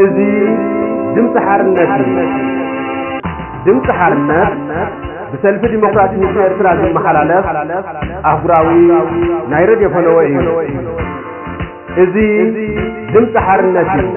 እዚ ድምፂ ሓርነት እዩ። ድምፂ ሓርነት ብሰልፊ ዲሞክራሲ ህዝቢ ኤርትራ ዝመሓላለፍ ኣህጉራዊ ናይ ሬድዮ ፈነወ እዩ። እዚ ድምፂ ሓርነት እዩ።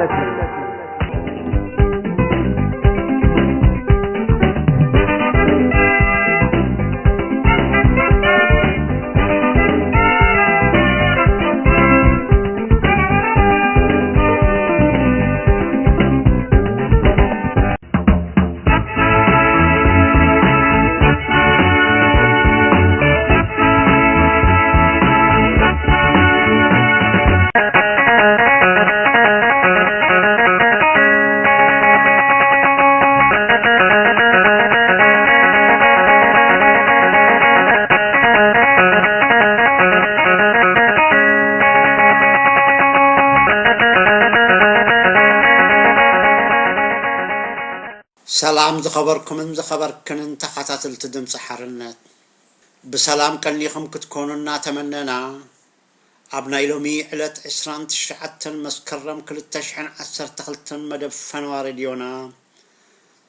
ሰላም ዝኸበርኩምን ዝኸበርክንን ተኸታተልቲ ድምፂ ሓርነት፣ ብሰላም ቀኒኹም ክትኮኑ እናተመነና፣ ኣብ ናይ ሎሚ ዕለት ዕስራን ትሽዓተን መስከረም ክልተ ሽሕን ዓሰርተ ክልተን መደብ ፈነዋ ሬድዮና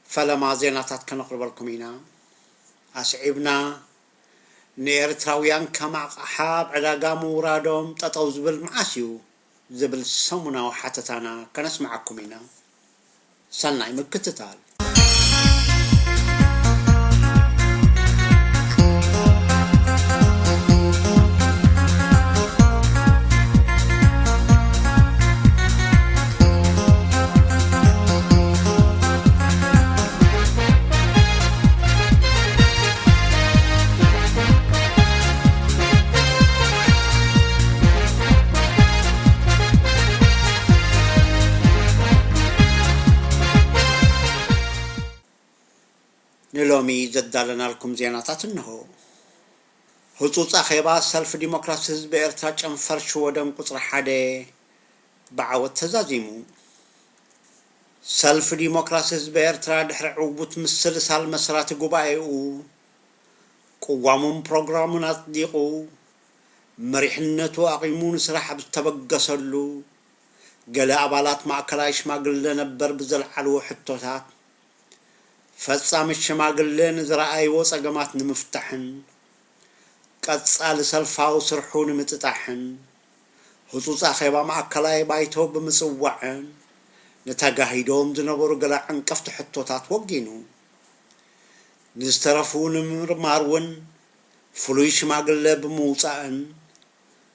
ፈለማ ዜናታት ከነቕርበልኩም ኢና። ኣስዒብና፣ ንኤርትራውያን ከም ኣቕሓ ኣብ ዕዳጋ ምውራዶም ጠጠው ዝብል መዓስ እዩ ዝብል ሰሙናዊ ሓተታና ከነስምዓኩም ኢና። ሰናይ ምክትታል። ንሎሚ ዘዳለናልኩም ዜናታት እንሆ። ህጹጽ ኣኼባ ሰልፊ ዲሞክራሲ ህዝቢ ኤርትራ ጨንፈር ሽወደን ቁጽሪ ሓደ ብዓወት ተዛዚሙ። ሰልፊ ዲሞክራሲ ህዝቢ ኤርትራ ድሕሪ ዕዉት ምስልሳል መስራቲ ጉባኤኡ፣ ቅዋሙን ፕሮግራሙን ኣጽዲቑ፣ መሪሕነቱ ኣቒሙ ንስራሕ ኣብ ዝተበገሰሉ፣ ገለ ኣባላት ማእከላይ ሽማግለ ነበር ብዘልዓልዎ ሕቶታት፣ ፈጻሚ ሽማግለ ንዝረኣይዎ ጸገማት ንምፍታሕን ቀጻሊ ሰልፋዊ ስርሑ ንምጥጣሕን ህጹጽ ኣኼባ ማእከላይ ባይቶ ብምጽዋዕን ንተጋሂዶም ዝነበሩ ገለ ዓንቀፍቲ ሕቶታት ወጊኑ። ንዝተረፉ ንምምርማር እውን ፍሉይ ሽማግለ ብምውጻእን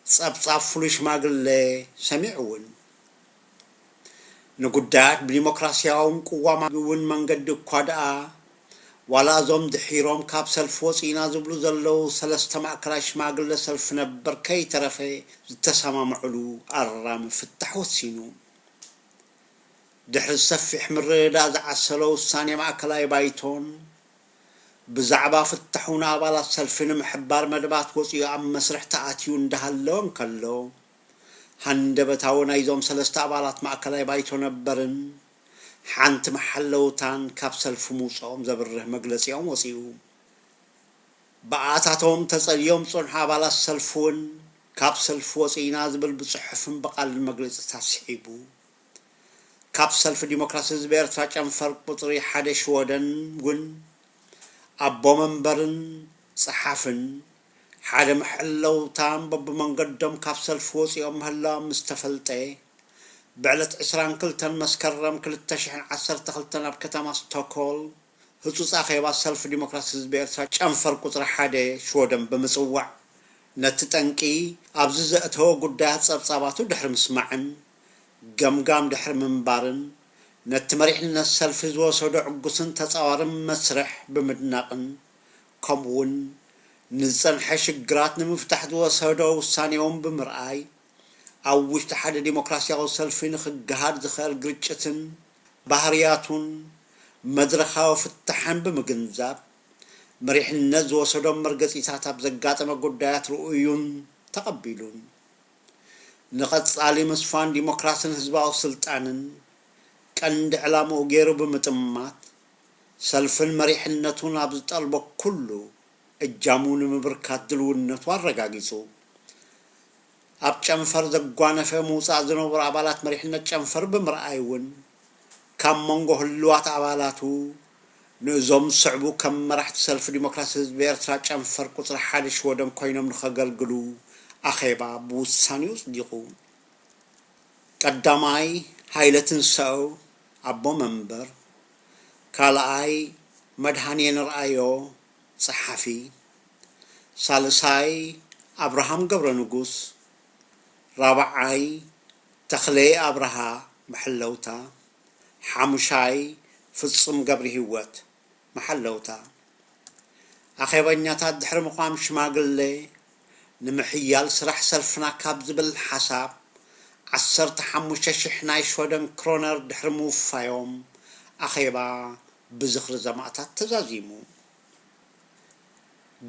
ጸብጻብ ፍሉይ ሽማግለ ሰሚዑ እውን። ንጉዳያት ብዲሞክራስያውን ቅዋማውን መንገዲ እኳ ደኣ፣ ዋላ እዞም ድሒሮም ካብ ሰልፊ ወጺእና ዝብሉ ዘለዉ ሰለስተ ማእከላይ ሽማግለ ሰልፊ ነበር ከይተረፈ ዝተሰማምዑሉ ኣራሚ ፍታሕ ወሲኑ። ድሕሪ ሰፊሕ ምርድዳእ ዝዓሰሎ ውሳኔ ማእከላይ ባይቶን፣ ብዛዕባ ፍታሑ ንኣባላት ሰልፊ ንምሕባር መደባት ወጺኡ ኣብ መስርሕ ተኣትዩ እንዳሃለወ እንከሎ፣ ሃንደበታዊ ናይዞም ሰለስተ ኣባላት ማእከላይ ባይቶ ነበርን ሓንቲ መሓለውታን ካብ ሰልፊ ምውጽኦም ዘብርህ መግለጺኦም ወጺኡ። ብኣታቶም ተጸልዮም ዝጸንሑ ኣባላት ሰልፊ እውን ካብ ሰልፊ ወጺእና ዝብል ብጽሑፍን ብቓልን መግለጺታት ስዒቡ። ካብ ሰልፊ ዲሞክራሲ ህዝቢ ኤርትራ ጨንፈር ቁጽሪ ሓደ ሽወደን እውን ኣቦ መንበርን ጸሓፍን ሓደ መሐለውታን በብመንገዶም ካብ ሰልፊ ወጺኦም ምህላዎም ምስ ተፈልጠ፣ ብዕለት ዕስራን ክልተን መስከረም ክልተ ሽሕን ዓሰርተ ክልተን ኣብ ከተማ ስቶክሆልም ህጹጽ ኣኼባ ሰልፊ ዲሞክራሲ ህዝቢ ኤርትራ ጨንፈር ቁጽሪ ሓደ ሽወደን ብምጽዋዕ፣ ነቲ ጠንቂ ኣብዚ ዘእተወ ጉዳያት ጸብጻባቱ ድሕሪ ምስማዕን ገምጋም ድሕሪ ምንባርን፣ ነቲ መሪሕነት ሰልፊ ዝወሰዶ ዕጉስን ተጻዋርን መስርሕ ብምድናቕን፣ ከምኡውን ንዝጸንሐ ሽግራት ንምፍታሕ ዝወሰዶ ውሳኔውን ብምርኣይ፣ ኣብ ውሽጢ ሓደ ዲሞክራስያዊ ሰልፊ ንኽገሃድ ዝኽእል ግርጭትን ባህርያቱን መድረኻዊ ፍታሕን ብምግንዛብ፣ መሪሕነት ዝወሰዶም መርገጺታት ኣብ ዘጋጠመ ጉዳያት ርእዩን ተቐቢሉን። ንቐጻሊ ምስፋን ዲሞክራስን ህዝባዊ ስልጣንን ቀንዲ ዕላምኡ ገይሩ ብምጥማት፣ ሰልፍን መሪሕነቱን ኣብ ዝጠልቦ ኩሉ እጃሙ ንምብርካት ድልውነቱ ኣረጋጊጹ። ኣብ ጨንፈር ዘጓነፈ ምውጻእ ዝነበሩ ኣባላት መሪሕነት ጨንፈር ብምርኣይ እውን፣ ካብ መንጎ ህልዋት ኣባላቱ ንእዞም ዝስዕቡ ከም መራሕቲ ሰልፊ ዲሞክራሲ ህዝቢ ኤርትራ ጨንፈር ቁጽሪ ሓደ ሽወደን ኮይኖም ንኸገልግሉ ኣኼባ ብውሳኔኡ ጽዲቑ። ቀዳማይ ሃይለ ትንሳኤ ኣቦ መንበር፣ ካልኣይ መድሃኔ ንርኣዮ ጸሓፊ፣ ሳልሳይ ኣብርሃም ገብረ ንጉስ፣ ራብዓይ ተኽለ ኣብርሃ መሐለውታ፣ ሓሙሻይ ፍጹም ገብረ ህይወት መሐለውታ። ኣኼበኛታት ድሕሪ ምዃም ሽማግለ ንምሕያል ስራሕ ሰልፍና ካብ ዝብል ሓሳብ ዓሰርተ ሓሙሽተ ሽሕ ናይ ሽወደን ክሮነር ድሕሪ ምውፋዮም ኣኼባ ብዝኽሪ ዘማእታት ተዛዚሙ።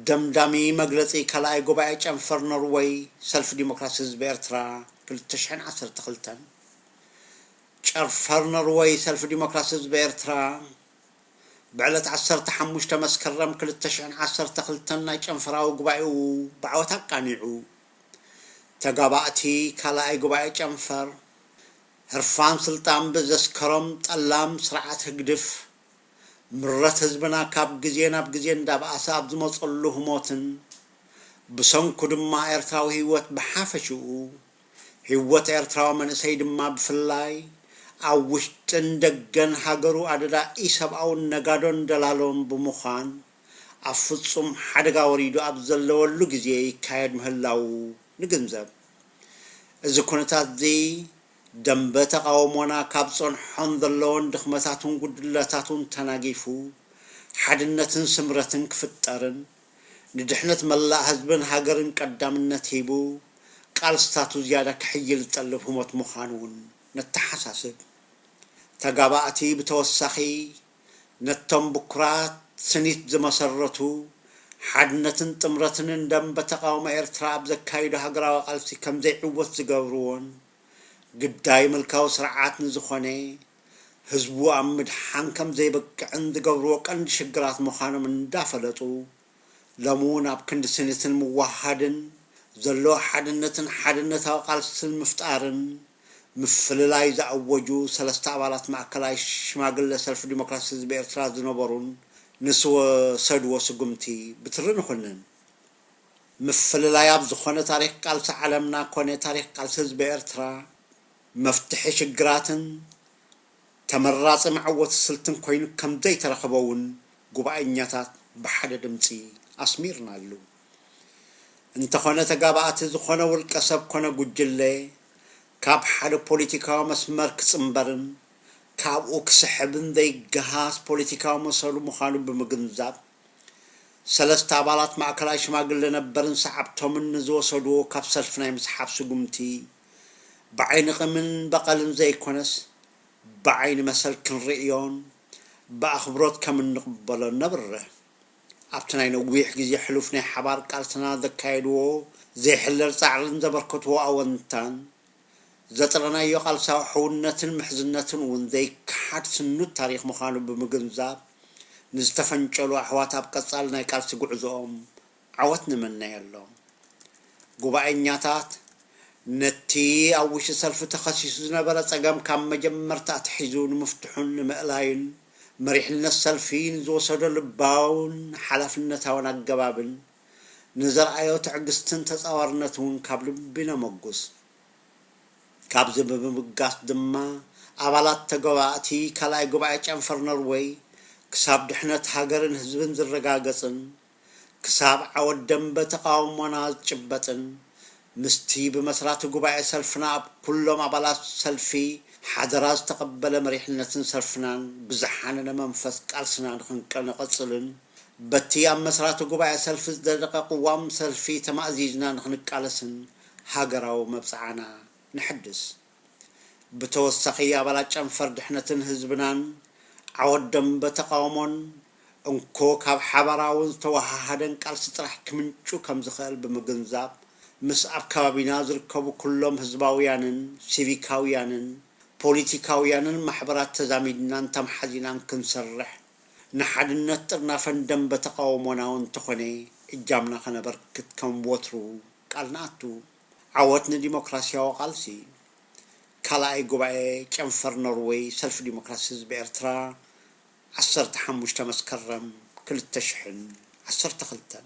ደምዳሚ መግለጺ ካልኣይ ጉባኤ ጨንፈር ኖርወይ ሰልፊ ዲሞክራሲ ህዝቢ ኤርትራ ክልተ ሽሕን ዓሰርተ ክልተን። ጨንፈር ኖርወይ ሰልፊ ዲሞክራሲ ህዝቢ ኤርትራ ብዕለት ዓሰርተ ሓሙሽተ መስከረም ክልተ ሽሕን ዓሰርተ ክልተን ናይ ጨንፈራዊ ጉባኤኡ ብዓወት ኣቃኒዑ። ተጋባእቲ ካልኣይ ጉባኤ ጨንፈር ህርፋን ስልጣን ብዘስከሮም ጠላም ስርዓት ህግድፍ ምረት ህዝብና ካብ ግዜ ናብ ግዜ እንዳበኣሰ ኣብ ዝመጸሉ ህሞትን ብሰንኩ ድማ ኤርትራዊ ህይወት ብሓፈሽኡ ህይወት ኤርትራዊ መንእሰይ ድማ ብፍላይ ኣብ ውሽጥን ደገን ሃገሩ ኣደዳ ኢሰብኣውን ነጋዶን ደላሎን ብምዃን ኣብ ፍጹም ሓደጋ ወሪዱ ኣብ ዘለወሉ ግዜ ይካየድ ምህላዉ ንግንዘብ። እዚ ኩነታት እዚ ደንበ ተቓውሞና ካብ ጸንሖን ዘለዎን ድኽመታቱን ጉድለታቱን ተናጊፉ ሓድነትን ስምረትን ክፍጠርን ንድሕነት መላእ ህዝብን ሃገርን ቀዳምነት ሂቡ ቃልስታቱ ዝያዳ ክሕይል ዝጠልብ ህሞት ምዃኑ እውን ነተሓሳስብ። ተጋባእቲ ብተወሳኺ ነቶም ብኩራት ስኒት ዝመሰረቱ ሓድነትን ጥምረትን ደንበ ተቓውሞ ኤርትራ ኣብ ዘካይዶ ሃገራዊ ቃልሲ ከም ዘይዕወት ዝገብርዎን ግዳይ ምልካዊ ስርዓት ንዝኾነ ህዝቡ ኣብ ምድሓን ከም ዘይበቅዕን ዝገብርዎ ቀንዲ ሽግራት ምዃኖም እንዳፈለጡ ሎሚ እውን ኣብ ክንዲ ስኒትን ምወሃሃድን ዘሎ ሓድነትን ሓድነታዊ ቃልስን ምፍጣርን ምፍልላይ ዝኣወጁ ሰለስተ ኣባላት ማእከላይ ሽማግለ ሰልፊ ዲሞክራሲ ህዝቢ ኤርትራ ዝነበሩን ንዝወሰድዎ ስጉምቲ ብትሪ ንኹንን። ምፍልላይ ኣብ ዝኾነ ታሪኽ ቃልሲ ዓለምና ኮነ ታሪኽ ቃልሲ ህዝቢ ኤርትራ መፍትሒ ሽግራትን ተመራጺ መዕወቲ ስልትን ኮይኑ ከም ዘይተረኸበ እውን ጉባኤኛታት ብሓደ ድምጺ ኣስሚርናሉ። እንተኾነ ተጋባእቲ ዝኾነ ውልቀ ሰብ ኮነ ጉጅለ ካብ ሓደ ፖለቲካዊ መስመር ክጽንበርን ካብኡ ክስሕብን ዘይገሃስ ፖለቲካዊ መሰሉ ምዃኑ ብምግንዛብ ሰለስተ ኣባላት ማእከላይ ሽማግለ ነበርን ሰዓብቶምን ንዝወሰድዎ ካብ ሰልፊ ናይ ምስሓብ ስጉምቲ ብዓይኒ ቂምን በቐልን ዘይኮነስ ብዓይኒ መሰል ክንርእዮን ብኣኽብሮት ከም እንቕበሎን ነብርህ። ኣብቲ ናይ ነዊሕ ግዜ ሕሉፍ ናይ ሓባር ቃልስና ዘካየድዎ ዘይሕለል ጻዕርን ዘበርከትዎ ኣወንታን ዘጥረናዮ ቃልሳዊ ሕውነትን ምሕዝነትን እውን ዘይከሓድ ስኑድ ታሪኽ ምዃኑ ብምግንዛብ ንዝተፈንጨሉ ኣሕዋት ኣብ ቀጻሊ ናይ ቃልሲ ጉዕዞኦም ዓወት ንምነየሎም። ጉባኤኛታት ነቲ ኣብ ውሽጢ ሰልፊ ተኸሲሱ ዝነበረ ጸገም ካብ መጀመርታ ኣትሒዙ ንምፍትሑን ንምእላዩን መሪሕነት ሰልፊ ንዝወሰዶ ልባውን ሓላፍነታውን ኣገባብን ንዘርኣዮ ትዕግስትን ተጻዋርነት እውን ካብ ልቢ ነመጉስ። ካብዚ ብምብጋስ ድማ ኣባላት ተገባእቲ ካልኣይ ጉባኤ ጨንፈር ኖርወይ ክሳብ ድሕነት ሃገርን ህዝብን ዝረጋገጽን ክሳብ ዓወት ደንበ ተቓውሞና ዝጭበጥን ምስቲ ብመስራቲ ጉባኤ ሰልፍና ኣብ ኩሎም ኣባላት ሰልፊ ሓደራ ዝተቐበለ መሪሕነትን ሰልፍናን ብዝሓነነ መንፈስ ቃልስና ንኽንቀ- ንቐጽልን በቲ ኣብ መስራቲ ጉባኤ ሰልፊ ዝጸደቐ ቅዋም ሰልፊ ተማእዚዝና ንኽንቃለስን ሃገራዊ መብጽዓና ነሐድስ። ብተወሳኺ ኣባላት ጨንፈር ድሕነትን ህዝብናን ዓወት ደንበ ተቓውሞን እንኮ ካብ ሓባራውን ዝተወሃሃደን ቃልሲ ጥራሕ ክምንጩ ከም ዝኽእል ብምግንዛብ ምስ ኣብ ከባቢና ዝርከቡ ኩሎም ህዝባውያንን ሲቪካውያንን ፖሊቲካውያንን ማሕበራት ተዛሚድናን ተማሓዚናን ክንሰርሕ ንሓድነት ጥርናፈን ደንበ ተቓውሞና እውን እንተኾነ እጃምና ከነበርክት ከም ወትሩ ቃል ንኣቱ። ዓወት ንዲሞክራሲያዊ ቃልሲ። ካልኣይ ጉባኤ ጨንፈር ኖርወይ ሰልፊ ዲሞክራሲ ህዝቢ ኤርትራ፣ ዓሰርተ ሓሙሽተ መስከረም ክልተ ሽሕን ዓሰርተ ክልተን።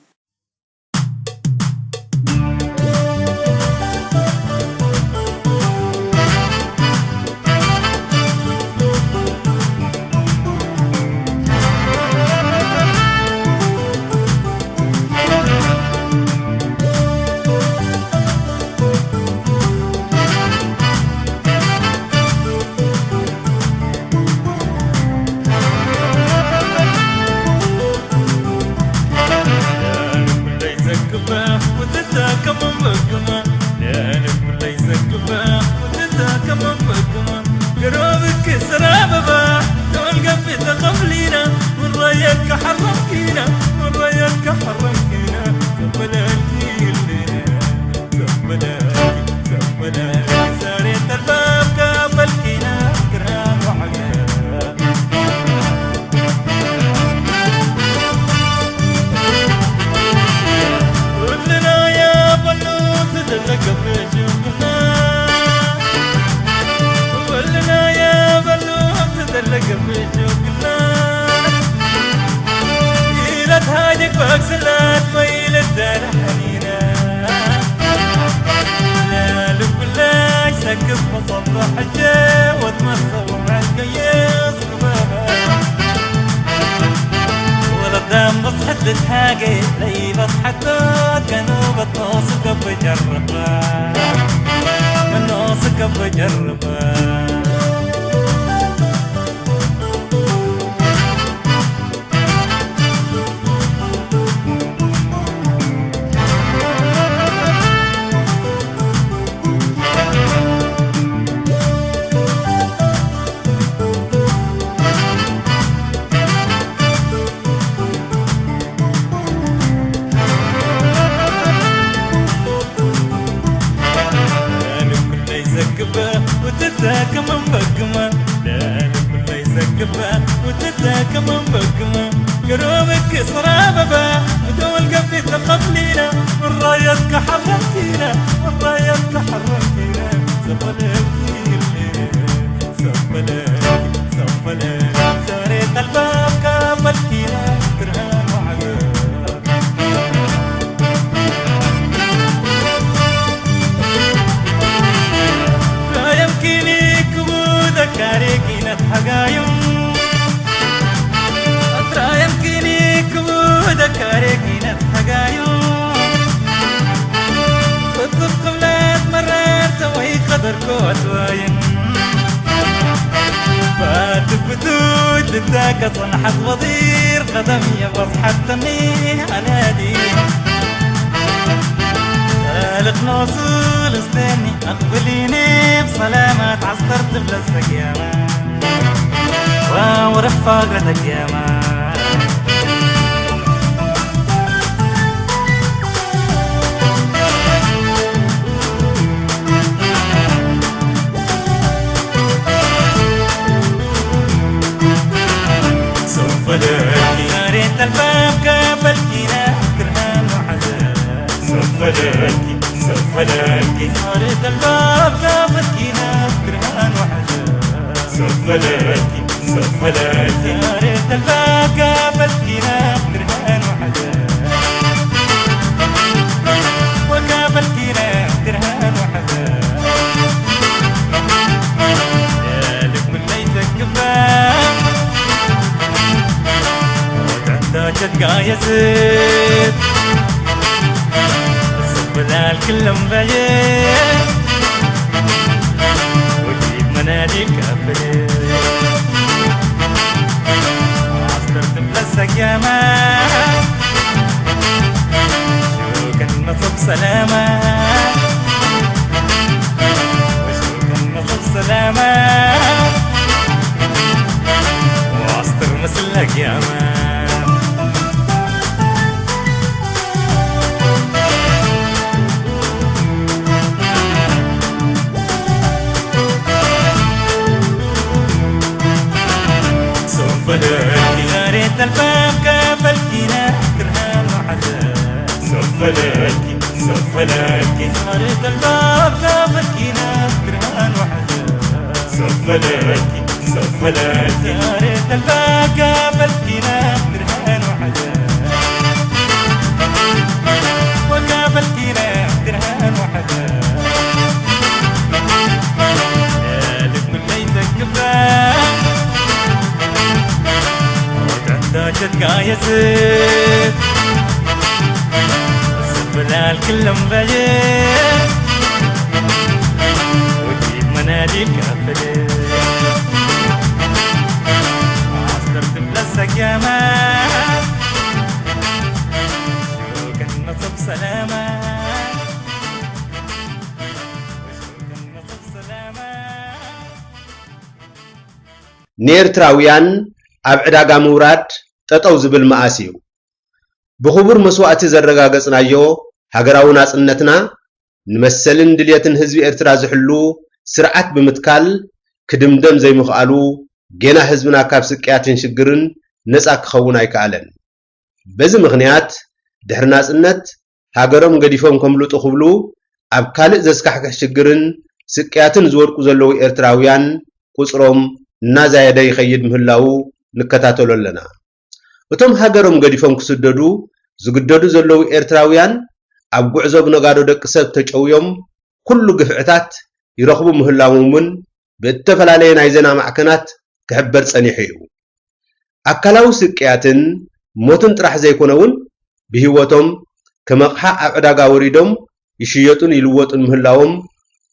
በለኪ ሰብ በለኪ ዛሬ ተልባጋ በልኪና ብርሃን ወዓለ ወጋ በልኪና ብርሃን ወዓለ ልብ ጉዳይ ተግባ ወጣንታ ጀትጋየስ ስብላል ክለም በየ ወዲድ መናዲል ከፍል አስተር ትብለ ሰገማ ሹክን መጽብ ሰላማ ሹክን መጽብ ሰላማ ንኤርትራውያን ኣብ ዕዳጋ ምውራድ ጠጠው ዝብል መኣስ እዩ። ብኽቡር መስዋእቲ ዘረጋገጽናዮ ሃገራዊ ናጽነትና ንመሰልን ድልየትን ህዝቢ ኤርትራ ዝሕሉ ስርዓት ብምትካል ክድምደም ዘይምኽኣሉ ጌና ህዝብና ካብ ስቅያትን ሽግርን ነጻ ክኸውን ኣይከኣለን። በዚ ምኽንያት ድሕሪ ናጽነት ሃገሮም ገዲፎም ከምልጡ ክብሉ ኣብ ካልእ ዘስካሕክሕ ሽግርን ስቅያትን ዝወድቁ ዘለዉ ኤርትራውያን ቁጽሮም እናዛየደ ይኸይድ ምህላዉ ንከታተሎ ኣለና። እቶም ሃገሮም ገዲፎም ክስደዱ ዝግደዱ ዘለዉ ኤርትራውያን ኣብ ጉዕዞ ብነጋዶ ደቂ ሰብ ተጨውዮም ኩሉ ግፍዕታት ይረኽቡ ምህላዎም እውን ብእተፈላለየ ናይ ዜና ማዕከናት ክሕበር ጸኒሑ እዩ። ኣካላዊ ስቅያትን ሞትን ጥራሕ ዘይኮነ እውን ብህይወቶም ከም ኣቕሓ ኣብ ዕዳጋ ወሪዶም ይሽየጡን ይልወጡን ምህላዎም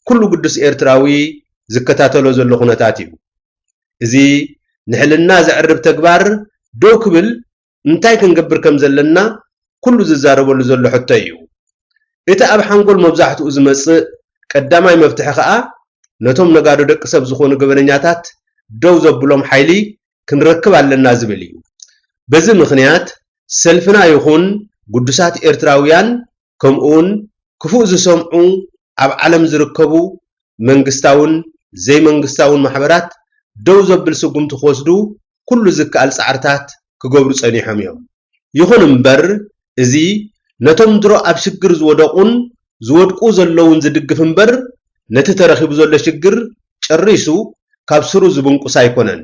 ኩሉ ግዱስ ኤርትራዊ ዝከታተሎ ዘሎ ኩነታት እዩ። እዚ ንሕልና ዘዕርብ ተግባር ደው ክብል እንታይ ክንገብር ከም ዘለና ኩሉ ዝዛረበሉ ዘሎ ሕቶ እዩ። እቲ ኣብ ሓንጎል መብዛሕትኡ ዝመጽእ ቀዳማይ መፍትሒ ከኣ ነቶም ነጋዶ ደቂ ሰብ ዝኾኑ ገበነኛታት ደው ዘብሎም ሓይሊ ክንረክብ ኣለና ዝብል እዩ። በዚ ምኽንያት ሰልፍና ይኹን ግዱሳት ኤርትራውያን ከምኡውን ክፉእ ዝሰምዑ ኣብ ዓለም ዝርከቡ መንግስታውን ዘይመንግስታውን ማሕበራት ደው ዘብል ስጉምቲ ክወስዱ ኩሉ ዝከኣል ጻዕርታት ክገብሩ ጸኒሖም እዮም። ይኹን እምበር እዚ ነቶም ድሮ ኣብ ሽግር ዝወደቑን ዝወድቁ ዘለውን ዝድግፍ እምበር ነቲ ተረኺቡ ዘሎ ሽግር ጨሪሱ ካብ ስሩ ዝብንቁስ ኣይኮነን።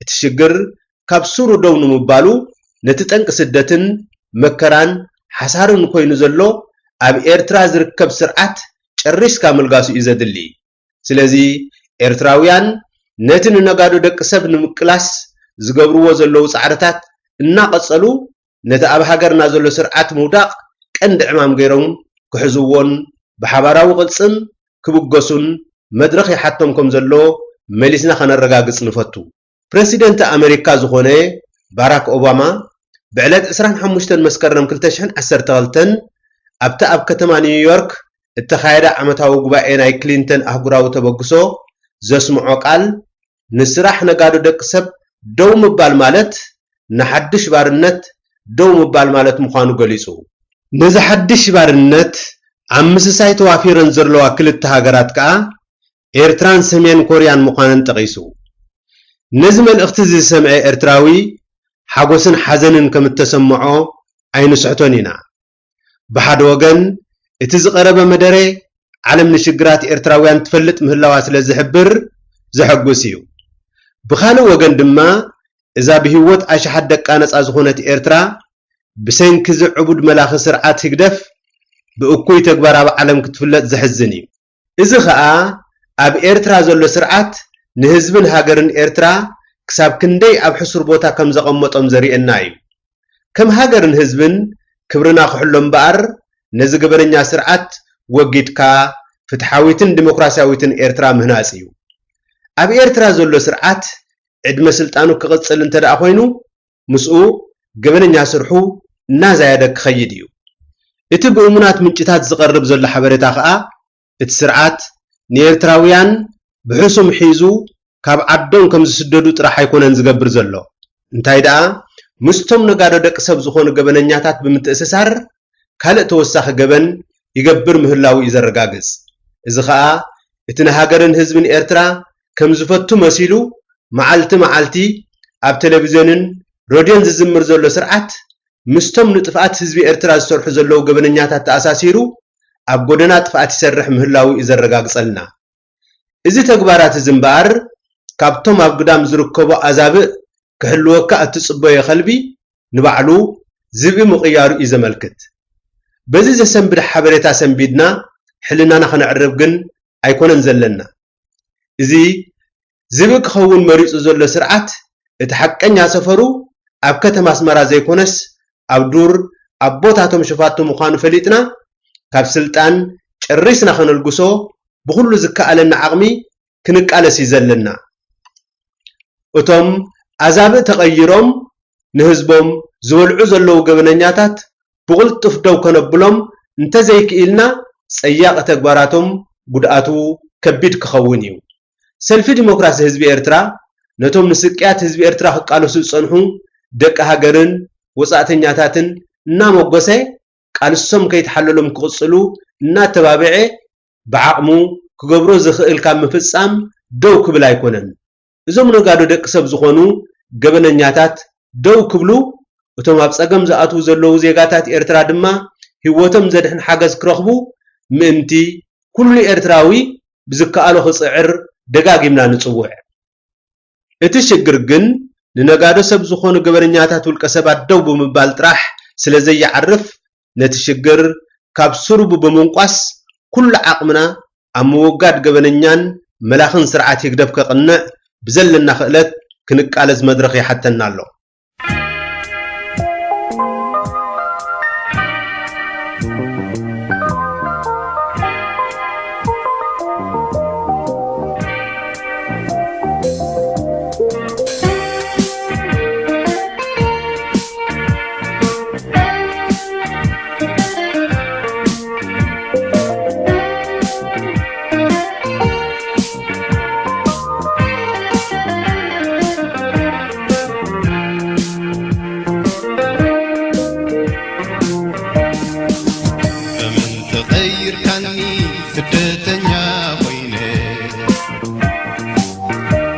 እቲ ሽግር ካብ ሱሩ ደው ንምባሉ ነቲ ጠንቂ ስደትን መከራን ሓሳርን ኮይኑ ዘሎ ኣብ ኤርትራ ዝርከብ ስርዓት ጨሪስካ ምልጋሱ እዩ ዘድሊ። ስለዚ ኤርትራውያን ነቲ ንነጋዶ ደቂ ሰብ ንምቅላስ ዝገብርዎ ዘለዉ ጻዕርታት እናቐጸሉ ነቲ ኣብ ሃገርና ዘሎ ስርዓት ምውዳቕ ቀንዲ ዕማም ገይሮም ክሕዝዎን ብሓባራዊ ቅልጽም ክብገሱን መድረኽ ይሓቶም ከም ዘሎ መሊስና ከነረጋግጽ ንፈቱ። ፕረሲደንት ኣመሪካ ዝኾነ ባራክ ኦባማ ብዕለት ዕስራን ሓሙሽተን መስከረም ክልተ ሽሕን ዓሰርተ ክልተን ኣብቲ ኣብ ከተማ ኒውዮርክ እተኻየደ ዓመታዊ ጉባኤ ናይ ክሊንተን ኣህጉራዊ ተበግሶ ዘስምዖ ቃል ንስራሕ ነጋዶ ደቂ ሰብ ደው ምባል ማለት ንሓድሽ ባርነት ደው ምባል ማለት ምዃኑ ገሊጹ። ነዚ ሓድሽ ባርነት ኣብ ምስሳይ ተዋፊረን ዘለዋ ክልተ ሃገራት ከኣ ኤርትራን ሰሜን ኮርያን ምዃነን ጠቒሱ። ነዚ መልእኽቲ እዚ ዝሰምዐ ኤርትራዊ ሓጎስን ሓዘንን ከም እተሰምዖ ኣይንስሕቶን ኢና። ብሓደ ወገን እቲ ዝቐረበ መደረ ዓለም ንሽግራት ኤርትራውያን ትፈልጥ ምህላዋ ስለ ዝሕብር ዘሐጉስ እዩ። ብኻልእ ወገን ድማ እዛ ብህይወት ኣሽሓት ደቃ ነጻ ዝኾነት ኤርትራ ብሰንኪ እዚ ዕቡድ መላኺ ስርዓት ህግደፍ ብእኩይ ተግባር ኣብ ዓለም ክትፍለጥ ዘሕዝን እዩ። እዚ ኸኣ ኣብ ኤርትራ ዘሎ ስርዓት ንህዝብን ሃገርን ኤርትራ ክሳብ ክንደይ ኣብ ሕሱር ቦታ ከም ዘቐመጦም ዘርእየና እዩ። ከም ሃገርን ህዝብን ክብርና ክሕሎ እምበኣር ነዚ ገበነኛ ስርዓት ወጊድካ ፍትሓዊትን ዲሞክራስያዊትን ኤርትራ ምህናጽ እዩ። ኣብ ኤርትራ ዘሎ ስርዓት ዕድመ ስልጣኑ ክቕጽል እንተ ደኣ ኮይኑ ምስኡ ገበነኛ ስርሑ እናዛየደ ክኸይድ እዩ። እቲ ብእሙናት ምንጭታት ዝቐርብ ዘሎ ሓበሬታ ከኣ እቲ ስርዓት ንኤርትራውያን ብሕሱም ሒዙ ካብ ዓዶም ከም ዝስደዱ ጥራሕ ኣይኮነን ዝገብር ዘሎ። እንታይ ደኣ ምስቶም ነጋዶ ደቂ ሰብ ዝኾኑ ገበነኛታት ብምትእስሳር ካልእ ተወሳኺ ገበን ይገብር ምህላዉ እዩ ዘረጋግጽ። እዚ ኸኣ እቲ ንሃገርን ህዝብን ኤርትራ ከም ዝፈቱ መሲሉ መዓልቲ መዓልቲ ኣብ ቴሌቪዝዮንን ረድዮን ዝዝምር ዘሎ ስርዓት ምስቶም ንጥፍኣት ህዝቢ ኤርትራ ዝሰርሑ ዘለዉ ገበነኛታት ተኣሳሲሩ ኣብ ጎደና ጥፍኣት ይሰርሕ ምህላዉ እዩ ዘረጋግጸልና። እዚ ተግባራት እዚ እምበኣር ካብቶም ኣብ ግዳም ዝርከቡ ኣዛብእ ክሕልወካ እትጽበዮ ከልቢ ንባዕሉ ዝብኢ ምቕያሩ እዩ ዘመልክት። በዚ ዘሰንብድ ሓበሬታ ሰንቢድና ሕልናና ከነዕርብ ግን ኣይኮነን ዘለና። እዚ ዝብኢ ክኸውን መሪጹ ዘሎ ስርዓት እቲ ሓቀኛ ሰፈሩ ኣብ ከተማ ኣስመራ ዘይኮነስ ኣብ ዱር ኣብ ቦታቶም ሸፋቱ ምዃኑ ፈሊጥና ካብ ስልጣን ጨሪስና ከነልግሶ ብኹሉ ዝከኣለና ዓቕሚ ክንቃለስ እዩ ዘለና። እቶም ኣዛብእ ተቐይሮም ንህዝቦም ዝበልዑ ዘለዉ ገበነኛታት ብቕልጡፍ ደው ከነብሎም እንተዘይክኢልና ጸያቒ ተግባራቶም ጉድኣቱ ከቢድ ክኸውን እዩ። ሰልፊ ዲሞክራሲ ህዝቢ ኤርትራ ነቶም ንስቅያት ህዝቢ ኤርትራ ክቃለሱ ዝጸንሑ ደቂ ሃገርን ወጻእተኛታትን እናመጎሰ ቃልሶም ከይተሓለሎም ክቕጽሉ እናተባብዐ ብዓቕሙ ክገብሮ ዝኽእል ካብ ምፍጻም ደው ክብል ኣይኮነን። እዞም ነጋዶ ደቂ ሰብ ዝኾኑ ገበነኛታት ደው ክብሉ፣ እቶም ኣብ ጸገም ዝኣትዉ ዘለዉ ዜጋታት ኤርትራ ድማ ህይወቶም ዘድሕን ሓገዝ ክረኽቡ ምእንቲ ኩሉ ኤርትራዊ ብዝከኣሎ ክጽዕር ደጋጊምና ንጽውዕ። እቲ ሽግር ግን ንነጋዶ ሰብ ዝኾኑ ገበነኛታት ውልቀ ሰባት ደው ብምባል ጥራሕ ስለ ዘይዓርፍ ነቲ ሽግር ካብ ስሩቡ ብምንቋስ ኩሉ ዓቕምና ኣብ ምውጋድ ገበነኛን መላኽን ስርዓት ህግደፍ ከቕንዕ ብዘለና ክእለት ክንቃለስ መድረኽ ይሓተና ኣሎ። በመን ተቐይርካኒ ስደተኛ ኮይነ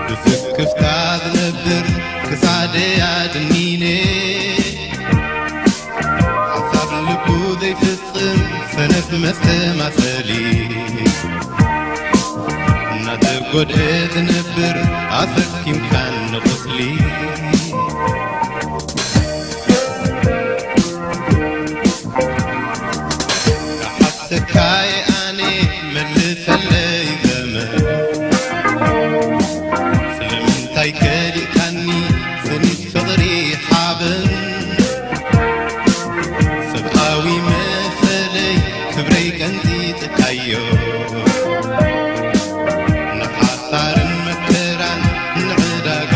ብስክፍታ ዝነብር ክሳደይ ኣድኒነ ሓሳብ ልቡ ዘይፍጽም ሰነፍ መስተማሰሊ እናተጎድአ ዝነብር ኣሰኪምካኒ ቁስሊ ክሓተካይ ኣነ መልሰለይ ዘመን ስለምንታይ ከሊእካኒ ስኒት ፍቕሪ ሓበን ሰብኣዊ መሰለይ ክብረይ ቀንጢጥካዮ ንሓሳርን መከራን ንዕዳጋ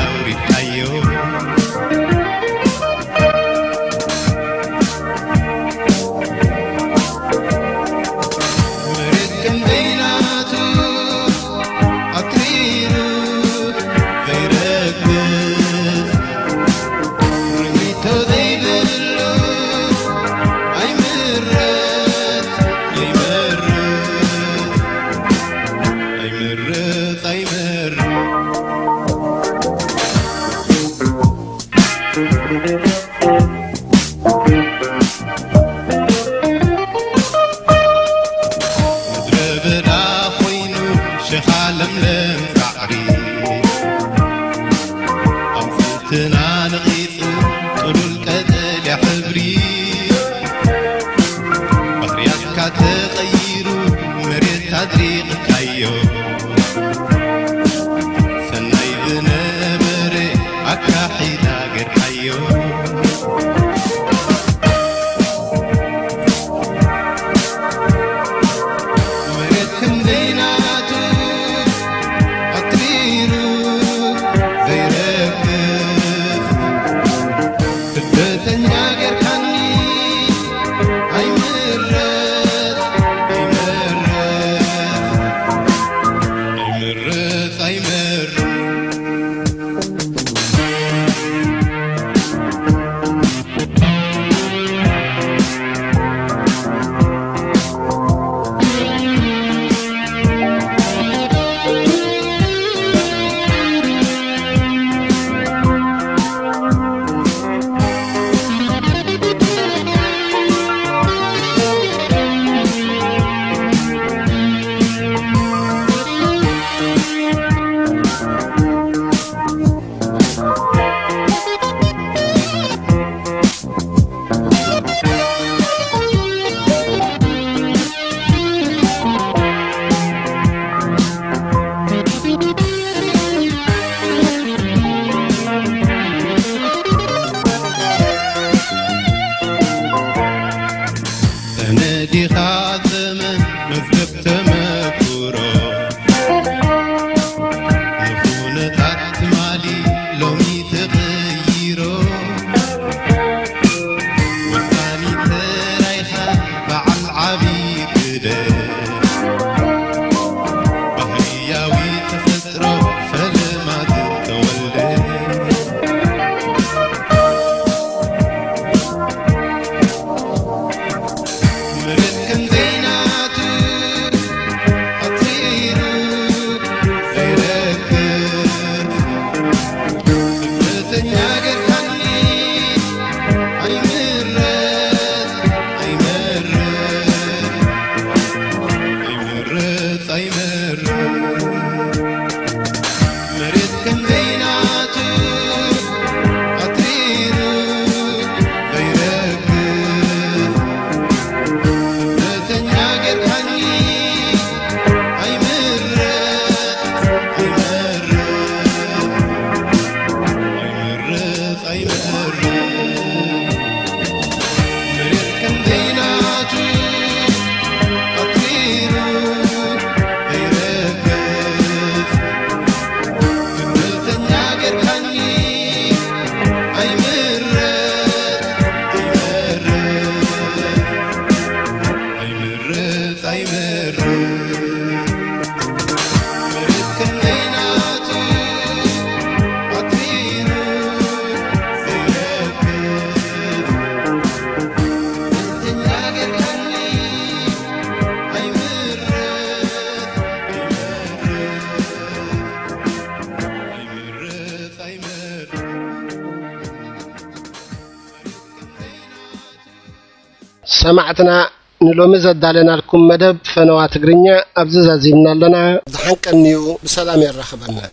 ጌርካኒ ኣይምረጽ ኣይመርጽ ኣይመርጽ ኣይመርጽ መሬት ከም ዘይናቱ ኣትሪሩ ዘይረግፍ እምነተኛ ጌርካኒ ኣይምረጽ ኣይመርጽ ኣይመርጽ ኣይመርጽ መሬት ከም ዘይናቱ ኣትሪሩ ዘይረግፍ እምነተኛ ጌርካኒ ኣይምረጽ ኣይመርጽ ኣይመርጽ ኣይመርጽ መሬት ከም ዘይናቱ ኣትሪሩ ዘይረግፍ እምነተኛ ጌርካኒ ኣይምረጽ ኣይመርጽ ኣይመርጽ ኣይመርጽ ሰማዕትና፣ ንሎሚ ዘዳለናልኩም መደብ ፈነዋ ትግርኛ ኣብዚ ዛዚምና ኣለና። ዝሓንቀንዩ ብሰላም የራኽበና።